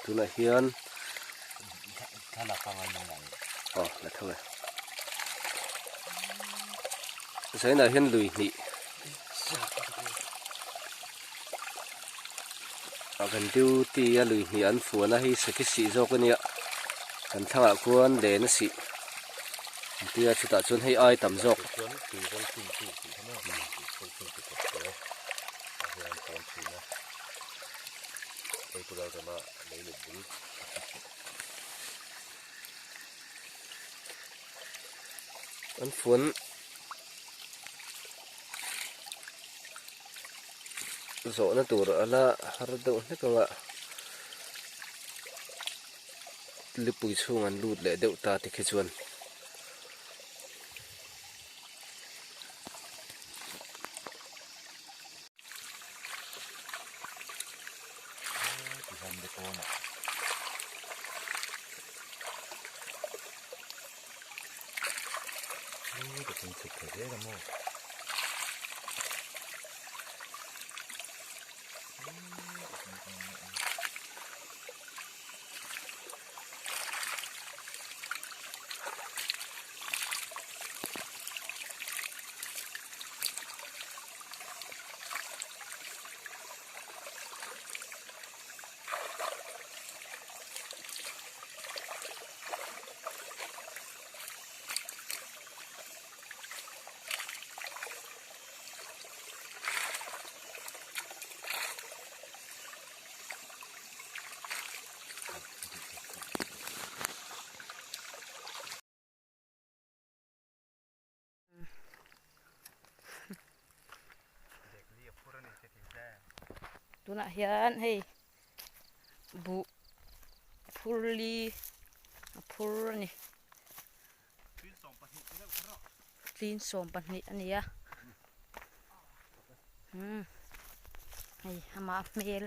Tunah hian aw la tho e zainah hian lui hnih a kan duty a lui hnih an fuan a hei seki sih zawk a nia kan thlangah khuan len a sih tia chutah chuan hei ai tam zawk. An fuan zawhna tur a la har deuh hlek ang a lipui chhung an lut leh deuh ta tikhi chuan. Tunah hian hei buh phur li a phur a ni tlin 20 a ni a umm hei amah hmel.